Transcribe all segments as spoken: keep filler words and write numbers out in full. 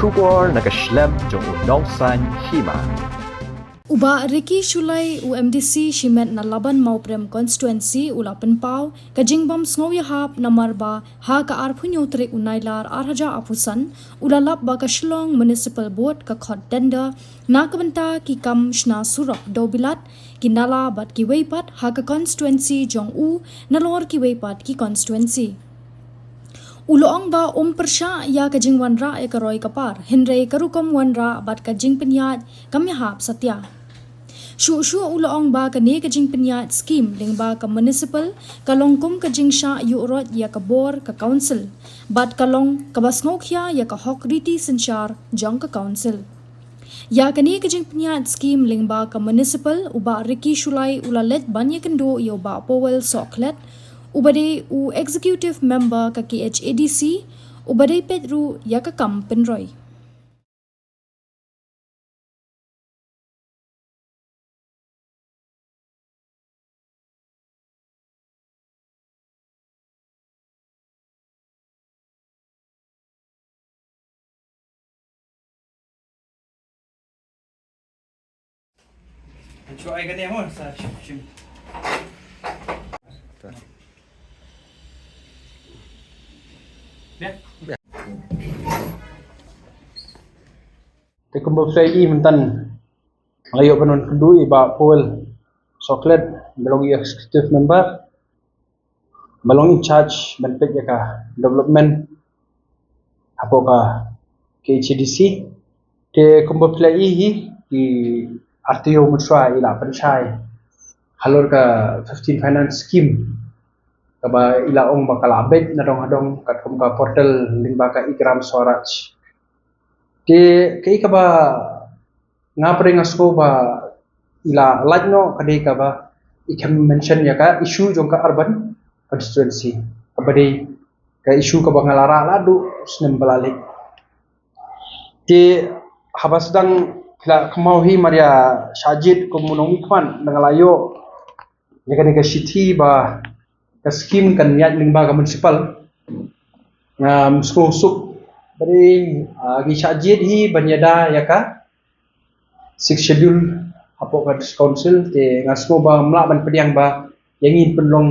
Khubor na ka shlem jong u nongsan hima. U Bah Ricky Shullai, u M D C shimet na Laban Mawprem Constituency, u la pynpaw ka jingbym sngew ïahap namar ba ha ka arphew hynñiew tarik u Nailar ar hajar arphew san u la lap ba ka Shillong Municipal Board ka khot tender na ka bynta ki kam shna surok dewbilat, ki nala bad kiwei pat ha ka constituency jong u nalor kiwei pat ki constituency. U la ong ba um pyrshah ïa ka jingwanrah ïa ka roi ka par, hynrei ka rukom wanrah bad ka jingpynïaid kam ïahap satia. Shuh shuh u la ong ba kane ka jingpynïaid skim lyngba ka municipal ka long kum ka jingshah ïuh roit ïa ka bor ka council, bad ka long kaba sngewkhia ïa ka hok riti synshar jong ka council. Ïa kane ka jingpynïaid skim lyngba ka municipal, u Bah Ricky Shullai u la leit ban ïakynduh ïa u Bah Powell Sohkhlet, uba dei u executive member ka K H A D C, uba dei peit ruh ïa ka kam pynroi. Te kumba phi la ïohi myntan, nga la ïoh ban wan kynduh ïa i Bah Powell Sohkhlet, ba long i executive member, ba long in charge ban peit ïa ka development hapoh ka K H A D C. Te kumba phi la ïohi, i artylli mynshuwa i la pynshai halor ka fifteen finance scheme, kaba i la ong ba ka la beit na dong ha dong katkum ka portal lyngba ka e-Gram Swaraj. Te kaei kaba nga pyrshang nga sngew ba i la lait noh ka dei kaba i khlem mention ïa ka issue jong ka urban constituency, kaba dei ka issue kaba nga la rah la duh snem ba la leit. Te haba sdang phi la kynmaw hi mar ïa shah jied kum u nongmihkhmat, nga la ïoh ïa kane ka shithi ba ka skim kan ïaid lyngba ka municipal. Ngam sngewsuk ba dei, ah, ngi shah jied hi ban ïada ïa ka sixth schedule hapoh ka council, te nga sngew ba ngam lah ban pdiang ba ïa ngi pynlong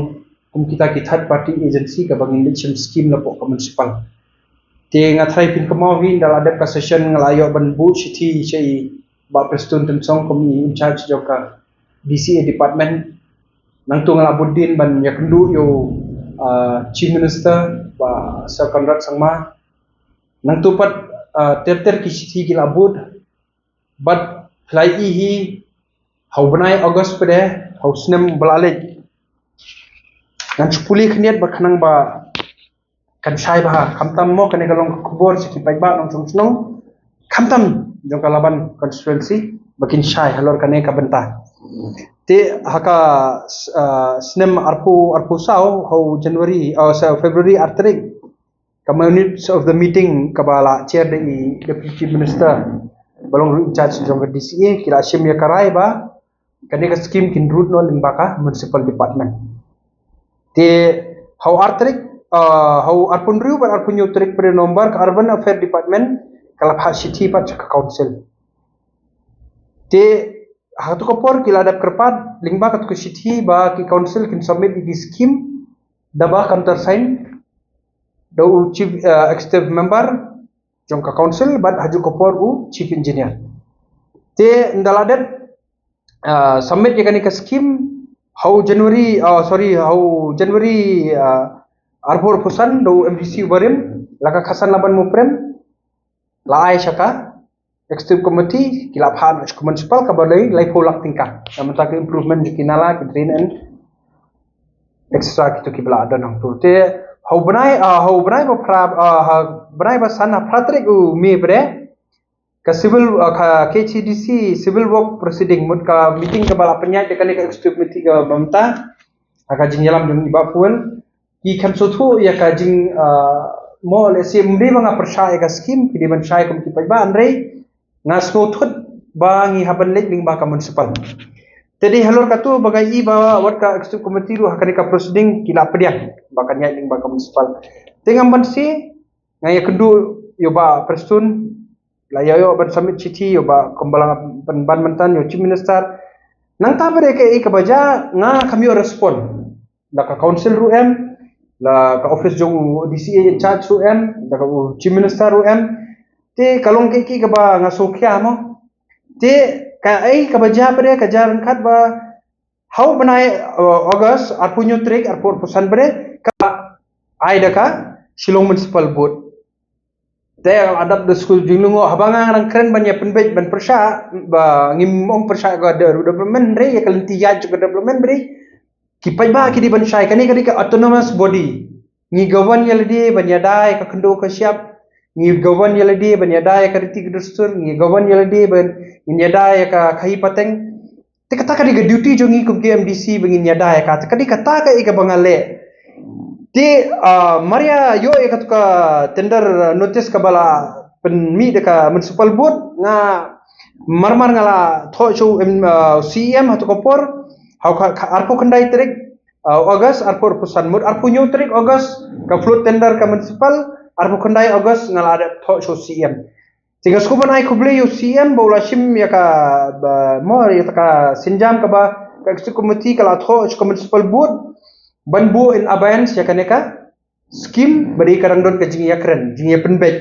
kum kita ki third party agency kaba ngin leit shim skim hapoh ka municipal. Te nga tharai phin kynmaw hi, ynda la dep ka session nga la ïoh ban bud shithi sha i Bah Prestone Tynsong kum i in charge jong ka D C A department. Nangtu nga la bud dien ban ïakynduh ïa u, ah, Chief Minister, Bah Sir Conrad Sangma. Nangtu pat, ah, ter ter ki shithi ki la bud. Bad phi la ïohi hi, ha u bnai August pat de, ha u snem ba la leit, ngan shu pule khyndiat ba khnang ba kan shai bha, khamtam mo kane ka long ka khubor sha ki paidbah nongshong shnong, khamtam jong ka Laban constituency ba kin shai halor kane ka bynta. Te ha ka, ah, snem arphew, arphew saw, ha u January, ah, sa February ar tarik, ka minutes of the meeting kaba la chair da i Deputy Chief Minister ba long ruh in charge jong ka D C A, ki la shim ïa ka rai ba kane ka skim kin rut noh lyngba ka municipal department. Te ha u ar tarik, ah, ha u arphew hynriew bad arphew hynñiew tarik November, ka Urban Affairs Department ka la phah shithi pat sha ka council. Te ha katu ka por ki la dep kyrpad lyngba katu ka shithi ba ki council kin submit ïa ki skim da ba countersign da u chief, ah, executive member jong ka council bad ha kajuh ka por u chief engineer. Te ynda la dep, ah, submit ïa kane ka skim ha u January, ah, sorry, ha u January, ah, arphew arphew san da u M D C u barim, la ka Khashan Laban Mawprem la ai sha ka executive committee, ki la phah noh sha ka municipal kaba dei laiphew lak tyngka. Namar ka improvement jong ki nala, ki drain and et cetera, kitu kiba la don hangtu. Te ha u bnai, ah, ha u bnai ba phra, ah, ha u bnai ba san, ha phra tarik u May ba de, ka civil, ah, ka K H A D C civil work proceeding, mut ka meeting kaba la pynïaid da kane ka executive committee kaba mynta, ha ka jingïalam jong i Bah Powell, ki khlem sngewthuh ïa ka jing, ah, mo lehse ym dei ba nga pyrshah ïa ka skim, ki dei ban shai kum ki paidbah, hynrei nga sngewthuh ba ngi hap ban leit lyngba ka municipal. Te dei halor katu ba nga i ba wat ka executive committee ruh ha kane ka proceeding ki la pdiang ba kan ïaid lyngba ka municipal. Te ngam banse, nga ïakynduh ïa u Bah Prestone la ïoh ban submit shithi ïa ba kumba la pynban mynta ïa u Chief Minister. Nangta pat de kaei kaba jia nga kam ïoh respond. La ka council ruh em, la ka office jong u D C A in charge ruh em, la ka u Chief Minister ruh em. Te ka long kaei kaei kaba nga sngewkhia mo. Te kaei kaba jia pat de ka jia ryngkat ba ha u bnai, uh, August, arphew hynñiew tarik, arphew arphew san pat de, ka ai da ka Shillong Municipal Board. Te adap da skul jinglong haba nga nang kren ban ïa pynbeit ban pyrshah, ba ngim ong pyrshah ka de-, development re, ïa ka lynti ïa ka development re. Ki paidbah ki dei ban shai, kane ka dei ka autonomous body. Ngi govern ïa lade ban ïada ïa ka khyndew ka shyiap. Ngi govern ïa lade ban ïada ïa ka riti ka dustur. Ngi govern ïa lade ban, ngin ïada ïa ka khaïi pateng. Te kata ka dei ka duty jong ngi kum ki M D C ba ngin ïada ïa ka. Te ka dei kata kaei kaba nga leh. Te, ah, mar ïa ïoh ïa katu ka tender, ah, notice kaba la pynmih da ka municipal board, nga marmar nga la thoh sha u, em, ah, C E M ha katu ka por, ha ka, ka arphew khyndai tarik, ah, August, arphew arphew san, mut arphew hynñiew tarik August ka float tender ka municipal, arphew khyndai August nga la dep thoh sha u C E M. Te nga sngewbha ban ai khublei ïa u C E M ba u la shim ïa ka, ba, mo, ïa ka sienjam kaba ka executive committee ka la thoh sha ka municipal board ban buh in abeyance ïa kane ka scheme ba dei ka dang don ka jingïakren, jingïapynbeit.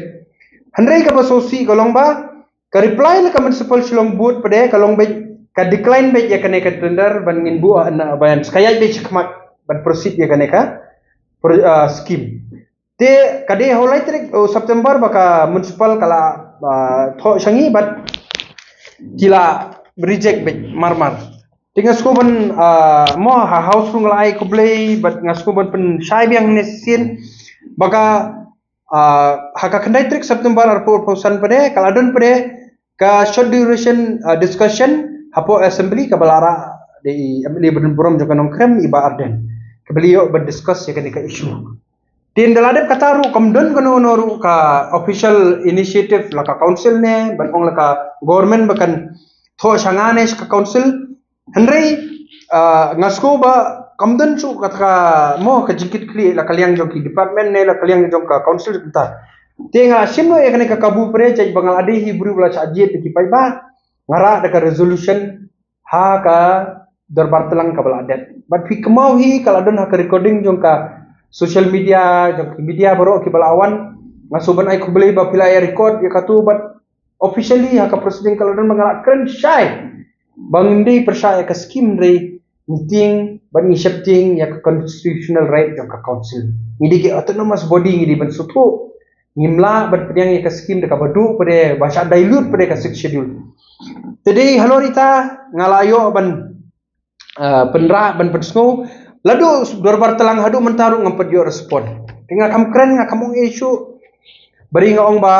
Hynrei kaba sngewsih ka long ba ka reply na ka municipal Shillong board pat de ka long beit, ka decline beit ïa kane ka tender ban ngin buh in abeyance, ka ïaid beit shakhmat ban proceed ïa kane ka pro-, ah, scheme. Te ka dei ha u lai tarik, oh, September ba ka municipal ka la, ah, thoh sha ngi bad ki la reject beit marmar. Te nga sngewbha ban, ah, mo ha House ruh nga la ai khublei bad nga sngewbha ban pynshai biang ne sien ba ka, ah, ha ka khyndai tarik September arphew arphew san pat de ka la don pat de ka short duration, ah, discussion hapoh assembly kaba la rah da i M L A ba donburom jong ka Nongkrem i Bah Ardent, kaba la ïoh ban discuss ïa kane ka issue. Te ynda la dep kata ruh kam don kano kano ruh ka official initiative la ka council ne ban ong la ka government ba kan thoh sha nga ne sha ka council. Hynrei, ah, nga sngewbha ba kam don shuh kata ka, mo, ka jingkitkhlieh la ka liang jong ki department ne la ka liang jong ka council kumta. Te nga la shim noh ïa kane ka kabu pyrshah ba nga la dei hi briew ba la shah jied da ki paidbah. Nga rah da ka resolution ha ka dorbar tlang kaba la dep. Bad phi kynmaw hi ka la don ha ka recording jong ka social media, jong ki media baroh kiba la wan. Nga sngewbha ban ai khublei ba phi la ïa record ïa katu bad officially ha ka proceeding ka la don ba nga la kren shai ba ngim dei pyrshah ïa ka scheme, hynrei ngi tieng bad ngi sheptieng ïa ka constitutional right jong ka council. Ngi dei ki autonomous body, ngi dei ban sngewthuh. Ngim lah ban pdiang ïa ka scheme da kaba duh pat de ba shah dilute pat de ka Sixth Schedule. Te dei halor ita nga la ïoh ban, ah, pynrah ban pynsngew. Naduh dorbar tlang haduh mynta ruh ngam pat ïoh respond. Te nga kam kren, nga kam ong ei shuh. Bad nga ong ba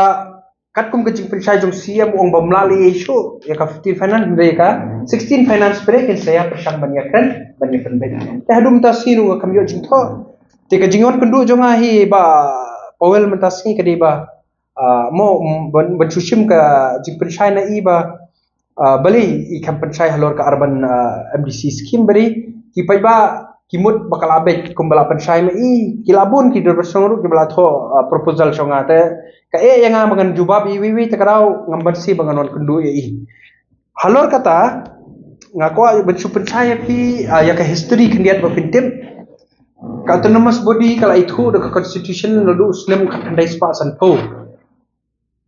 katkum ka jingpynshai jong C E M u ong ba ym lah leh ei shuh ïa ka fifteen finance, hynrei ïa ka sixteen finance pat de kin sa ïa pyrshang ban ïakren, ban ïapynbeit. Te haduh mynta sngi ruh nga kam ïoh jingthoh. Te ka jingwan kynduh jong nga hi Bah Powell mynta sngi ka dei ba, ah, mo, mm, ban, ban shu shim ka jingpynshai na i ba, ah, balei i kam pynshai halor ka urban, ah, M D C scheme, balei ki paidbah ki mut ba ka la beit kumba la pynshai ma i, ki la bun ki dorbar shnong ruh kiba la thoh, ah, proposal sha nga. Te kaei ïa nga ba ngan jubab iwei iwei, te ka daw ngam banse ba ngan wan kynduh ïa i. Halor kata nga kwah ban shu pynshai ïa phi, ah, ïa ka history khyndiat ba phin tip. Ka autonomous body ka la ithuh da ka constitution naduh u snem khatkhyndai spah sanphew.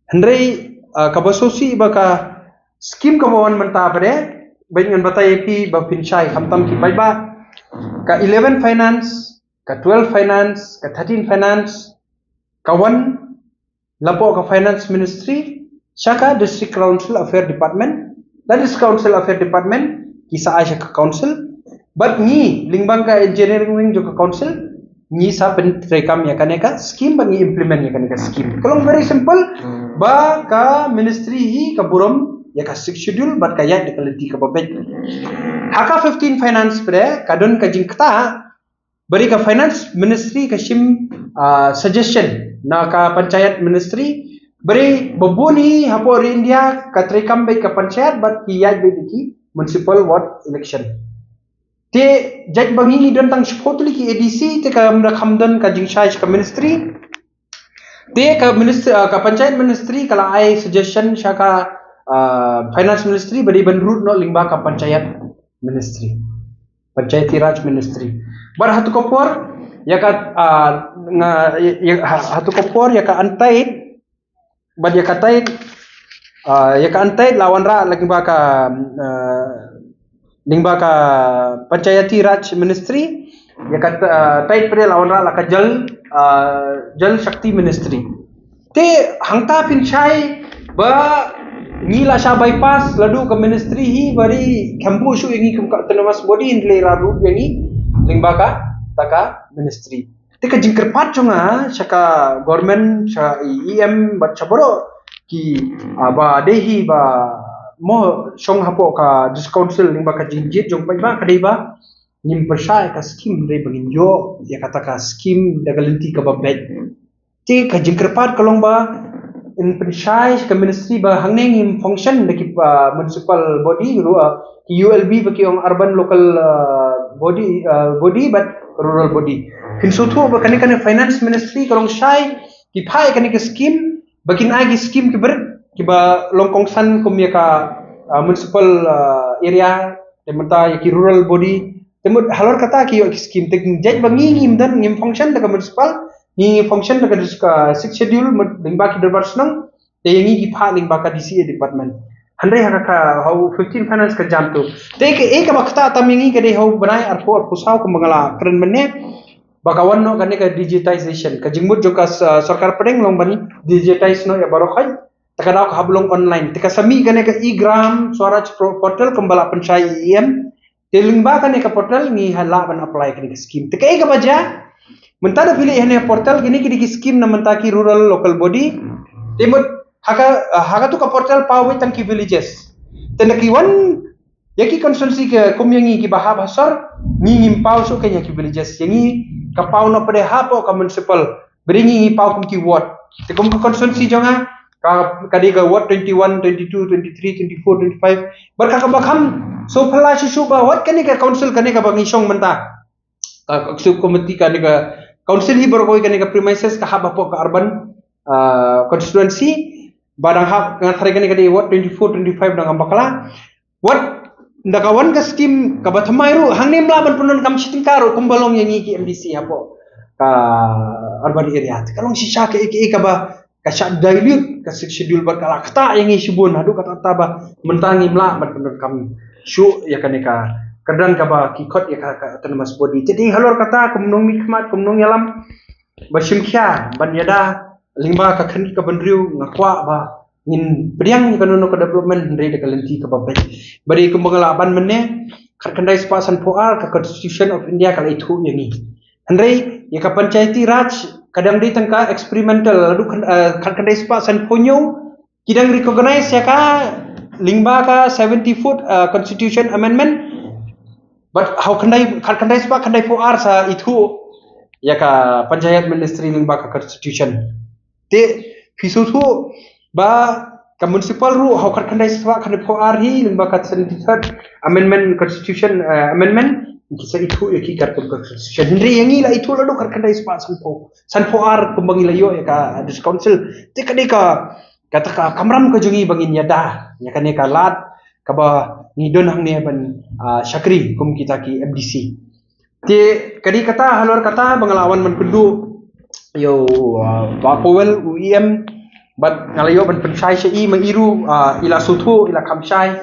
Hynrei, ah, kaba sngewsih ba ka scheme kaba wan mynta pat de, bad ngan batai ïa phi ba phin shai khamtam ki paidbah. Ka eleven finance, ka twelve finance, ka thirteen finance, ka wan la poh ka finance ministry sha ka district council affair department, la district council affair department ki sa ai sha ka council. Bad ngi lyngba ka engineering wing jong ka council ngi sa pyntreikam ïa kane ka scheme bad ngi implement ïa kane ka scheme. Ka long very simple, ba ka ministry hi ka burom ïa ka Sixth Schedule bad ka ïaid da ka lynti kaba beit. Ha ka fifteen finance pat de ka don ka jingktah, balei ka finance ministry ka shim, ah, suggestion na ka panchayat ministry, balei ba bun hi hapoh ri India ka treikam beit ka panchayat bad ki ïaid beit ki municipal ward election. Te jait ba ngi don tang shiphew tylli ki A D C, te kam da kham don ka jingshai sha ka ministry. Te ka ministry, uh, ka panchayat ministry ka la ai suggestion sha ka, uh, finance ministry ba dei ban rut noh lyngba ka panchayat ministry, panchayati raj ministry. Bad ha tu ka por ïa ka, uh, nga ïa, ha, ha tu ka por ïa ka Untied, bad ïa ka Tied, uh, ïa ka Untied la wanrah lyngba ka, uh, lyngba ka panchayati raj ministry, ïa ka, uh, Tied pat la wanrah la ka jal, uh, jal shakti ministry. Te hangta pynshai ba ngi la shah bypass ladu ka ministry hi ba dei kham buh shuh ïa ngi kum ka autonomous body, hynrei la rut ïa ngi lyngba kata ka ministry. Te ka jingkyrpad jong nga sha ka government, sha EM bad sha baroh ki, ah, ba dei hi ba mo shong hapoh ka district council lyngba ka jingjied jong paidbah ka dei ba ngim pyrshah ïa ka scheme, hynrei ba ngin ïoh ïa kata ka scheme da ka lynti kaba beit. Te ka jingkyrpad ka long ba yn pynshai sha ka ministry ba hangne ngim function da ki, ah, municipal body ruh, ah, ki U L B ba ki ong urban local, ah, body, ah, body bad rural body. Phin sngewthuh ba kane, kane finance ministry ka long shai ki phah ïa kane ka scheme ba kin ai ki scheme ki brit kiba long kongsan kum ïa ka, ah, municipal, ah, area, te mynta ïa ki rural body. Te mut halor kata ki ïoh ki scheme, te jait ba ngi ngim don, ngim function da ka municipal, ngi function da ka dis-, ka sixth schedule, mut lyngba ki dorbar shnong, te ïa ngi ki phah lyngba ka D C A department. Hynrei ha ka, ha u fifteen finance ka jam tu. Te kaei kaba ktah tam ïa ngi ka dei ha u bnai arphew arphew saw kumba nga la kren mynne, ba ka wan noh kane ka digitization. Ka jingmut jong ka s-, sorkar pdeng long ban digitize noh ïa baroh khoit. Te ka daw ka hap long online. Te ka sa mih kane ka e-Gram Swaraj pro-, portal kumba la pynshai EM. Te lyngba kane ka portal ngi lah ban apply kane ka scheme. Te kaei kaba jia, mynta da phi leit hane portal, kine ki dei ki scheme na mynta ki rural local body. Te mut ha ka, ha katu ka portal paw beit tang ki villages. Te na ki wan ïa ki constituency ka kum ïa ngi kiba hap ha sor, ngi ngim paw shuh kein ïa ki villages. Ïa ngi ka paw noh pat hapoh ka municipal. Ba dei ngi ngi paw kum ki ward. Te kum ka constituency jong nga ka, ka dei ka ward twenty-one, twenty-two, twenty-three, twenty-four, twenty-five. Bad ka kaba kham sngewphylla shuh shuh ba wat kane ka council kane kaba ngi shong mynta, ka executive committee kane ka council hi baroh kawei, kane ka premises ka hap hapoh ka urban, ah, constituency. Ba dang hap, nga tharai kane ka dei ward twenty-four, twenty-five dang hap bakla. Wat da ka wan ka scheme kaba thymmai ruh, hangne ym lah ban pyndonkam shi tyngka ruh kumba long ïa ngi ki M D C hapoh ka urban area. Te ka long shisha kaei kaei kaba ka shah dilute ka sixth schedule bad ka la ktah ïa ngi shibun haduh katta katta ba mynta ngim lah ban pyndonkam shuh ïa kane ka kyrdan kaba ki khot ïa ka, ka autonomous body. Te dei halor kata kum nongmihkhmat, kum nongïalam, ba shim khia ban ïada lyngba ka khyndiat ka bynriew, nga kwah ba ngin pdiang ïa kano kano ka development hynrei da ka lynti kaba beit. Ba dei kumba nga la ban mynne, khatkhyndai spah sanphew ar ka Constitution of India ka la ithuh ïa ngi. Hynrei ïa ka Panchayati Raj ka dang dei tang ka experimental, haduh khyn-, eh, khatkhyndai spah sanphew hynñiew ki dang recognize ïa ka lyngba ka seventy-fourth, uh, Constitution Amendment. Bad ha u khyndai, khatkhyndai spah khyndaiphew ar sa ithuh ïa ka Panchayat Ministry lyngba ka Constitution. Te phi sngewthuh ba ka municipal ruh ha u khatkhyndai spah khyndaiphew ar hi lyngba ka seventy-third Amendment, Constitution, uh, Amendment, ki sa ithuh ïa ki katkum ka Constitution. Hynrei ïa ngi la ithuh la haduh khatkhyndai spah sanphew, sanphew ar kumba ngi la ïoh ïa ka District Council. Te ka dei ka kata ka kamram ka jong ngi ba ngin ïada ïa kane ka lad kaba ngi don hangne ban, ah, shakri kum kita ki M D C. Te ka dei kata, halor kata ba nga la wan ban pynduh ïa u, ah, Bah Powell u E M, bad nga la ïoh ban pynshai sha i, ma i ruh, ah, i la sngewthuh, i la kham shai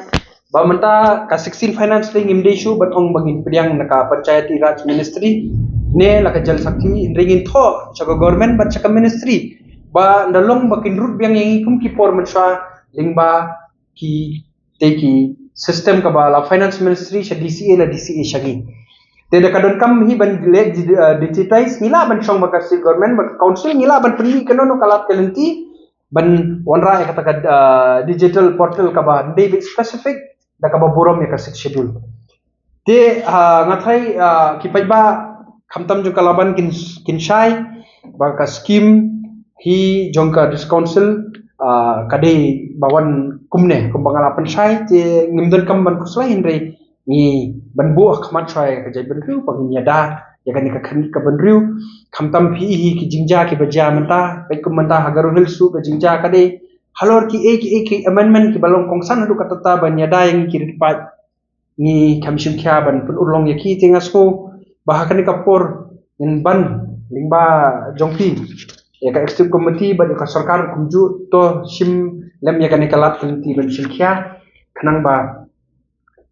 ba mynta ka sixteen finance lei ngim dei shuh ban ong ba ngin pdiang na ka Panchayati Raj Ministry ne la ka Jal Shakti, hynrei ngin thoh sha ka government bad sha ka ministry ba ynda long ba kin rut biang ïa ngi kum ki por mynshuwa lyngba ki, te ki system kaba la Finance Ministry sha D C A, la D C A sha ngi. Te da ka donkam hi ban leh di-, uh, digitize, ngi lah ban shong bad ka state government, bad ka council, ngi lah ban pynmih kano kano ka lad ka lynti ban wanrah ïa kata ka, uh, digital portal kaba dei beit specific da kaba burom ïa ka Sixth Schedule. Te, ah, nga tharai, ah, ki paidbah khamtam jong ka Laban kin, kin shai ba ka scheme hi jong ka District Council, ah, ka dei ba wan kumne, kumba nga la pynshai, te ngim donkam ban khuslai, hynrei ngi ban buh khmat shai ka jaitbynriew ba ngin ïada Ïa kane ka khyrnit kaba hynriew, khamtam phi i hi ki jingjia kiba jia mynta, peit kum mynta ha Garo Hills ruh ka jingjia ka dei halor ki ei ki ei ki amendment kiba long kongsan haduh katta ban ïada ïa ngi ki rit paid. Ngi kham shim khia ban pynurlong ïa ki, te nga sngew ba ha kane ka por ngin ban lyngba jong phi, ïa ka executive committee bad ïa ka sorkar kumjuh, to shim lem ïa kane ka lad committee ban shim khia, khnang ba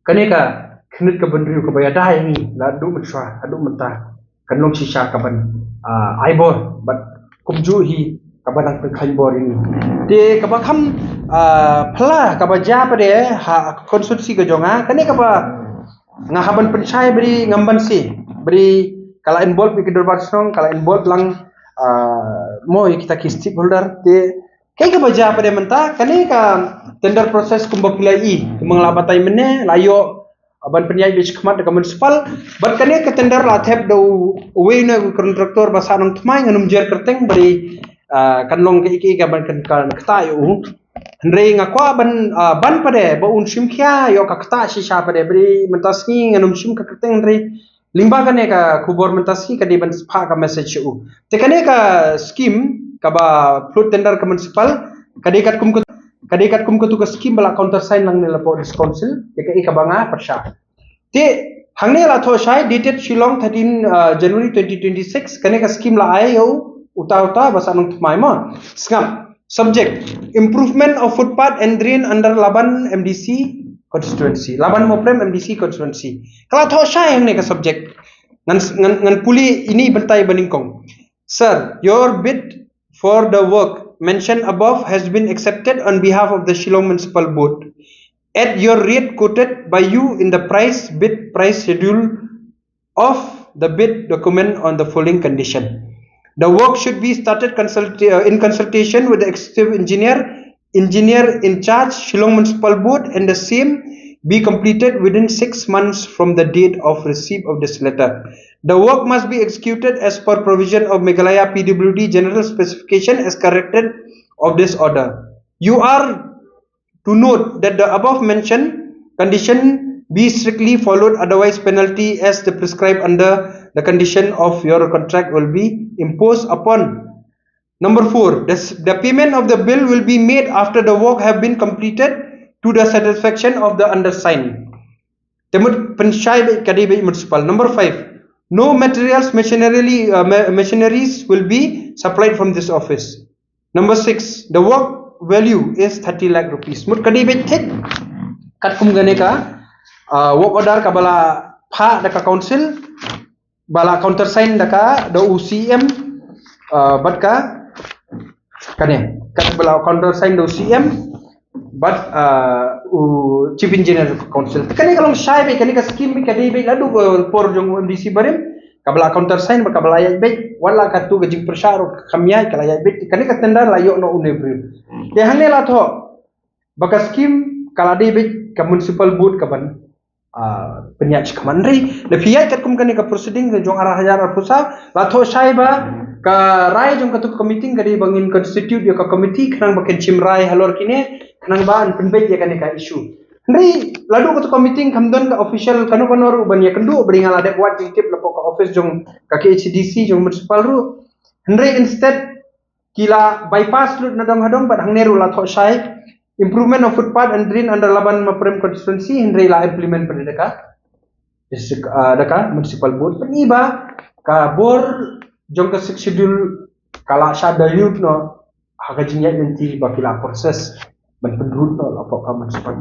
kane ka khyrnit kaba hynriew kaba ïada ïa ngi naduh mynshuwa haduh mynta kan long shisha kaban, ah, ai bor bad kumjuh hi kaban nang pynkhlaiñ bor ïa ngi. Te kaba kham, ah, phylla kaba jia pat de ha constituency ka jong nga, kane kaba nga hap ban pynshai ba dei ngam ban sngewbha, ba dei ka la involve ïa ki dorbar shnong, ka la involve lang, ah, mo ïa kita ki stakeholder. Te kaei kaba jia pat de mynta, kane ka tender process kumba phi la i, kumba nga la batai mynne, la ïoh, ah, ban pynïaid beit shakhmat da ka municipal. Bad kane ka tender la thep da u, uwei na u contractor ba sah Nongthymmai, ngan ym jer kyrteng, ba dei, ah, kan long kaei kaei kaban kan, kan ktah ïa u. Hynrei nga kwah ban, ah, ban pat de ba un shim khia ïa ka ktah shisha pat de, ba dei mynta sngi ngan ym shim ka kyrteng, hynrei lyngba kane ka khubor mynta sngi ka dei ban phah ka message sha u. Te kane ka scheme kaba float tender ka municipal, ka dei katkum ka, ka dei katkum katu ka scheme ba la countersign lang ne la pdeng District Council, ïa kaei kaba nga pyrshah. Te hangne la thoh shai, dated Shillong thirteen, uh, January twenty twenty-six, kane ka scheme la ai ïa u, uta uta ba sah Nongthymmai mo. Sngap. Subject: improvement of footpath and drain under Laban M D C constituency. Laban Mawprem M D C constituency. Ka la thoh shai hangne ka subject. Ngan, ngan, ngan pule ine i bynta ba nyngkong. Sir, your bid for the work mentioned above has been accepted on behalf of the Shillong Municipal Board at your rate quoted by you in the price bid price schedule of the bid document on the following condition. The work should be started consult-, uh, in consultation with the executive engineer, engineer in charge, Shillong Municipal Board, and the same be completed within six months from the date of receipt of this letter. The work must be executed as per provision of Meghalaya P W D general specification as corrected of this order. You are to note that the above mentioned condition be strictly followed, otherwise penalty as the prescribed under the condition of your contract will be imposed upon. Number four, the, the payment of the bill will be made after the work have been completed to the satisfaction of the undersigned. Te mut pynshai beit ka dei beit municipal. Number five, no materials machinery, uh, ma-, machineries will be supplied from this office. Number six, the work value is thirty lakh rupees. Mut ka dei beit thik katkum kane ka, uh, work order kaba la phah da ka council, ba la countersign da ka, da u C M, uh, bad ka, kane, kaba la countersign da u C M bad, uh, u Chief Engineer of Council. Kane ka long shai beit, kane ka scheme beit ka dei beit la duk, uh, por jong u M D C barim, kaba la countersign bad kaba la ïaid beit, wat la katu ka jingpyrshah ruh kam ïaid, ka la ïaid beit, kane ka tender la ïoh na une u briew. Te hangne la thoh ba ka scheme ka la dei beit ka municipal board kaban, ah, pynïaid shakhmat. Hynrei lada phi ïaid katkum kane ka proceeding ka jong ar hajar arphew saw, la thoh shai ba ka rai jong katu ka committee ka dei ba ngin constitute ïa ka committee khnang ba kan shim rai halor kine, khnang ban pynbeit ïa kane ka issue. Hynrei la duk katu ka committee kam don ka official kano kano ruh ban ïakynduh, ba dei nga la dep wad jingtip la pok ka office jong ka K H A D C jong municipal ruh. Hynrei instead ki la bypass lut na dong ha dong, bad hangne ruh la thoh shai improvement of footpath and drain under Laban Maprem constituency, hynrei la implement pat da ka district, ah, da ka municipal board. Pyni ba ka bor jong ka Sixth Schedule ka la shah dilute noh ha ka jingïaid lynti ba ki la process ban pynrut noh la pok ka municipal.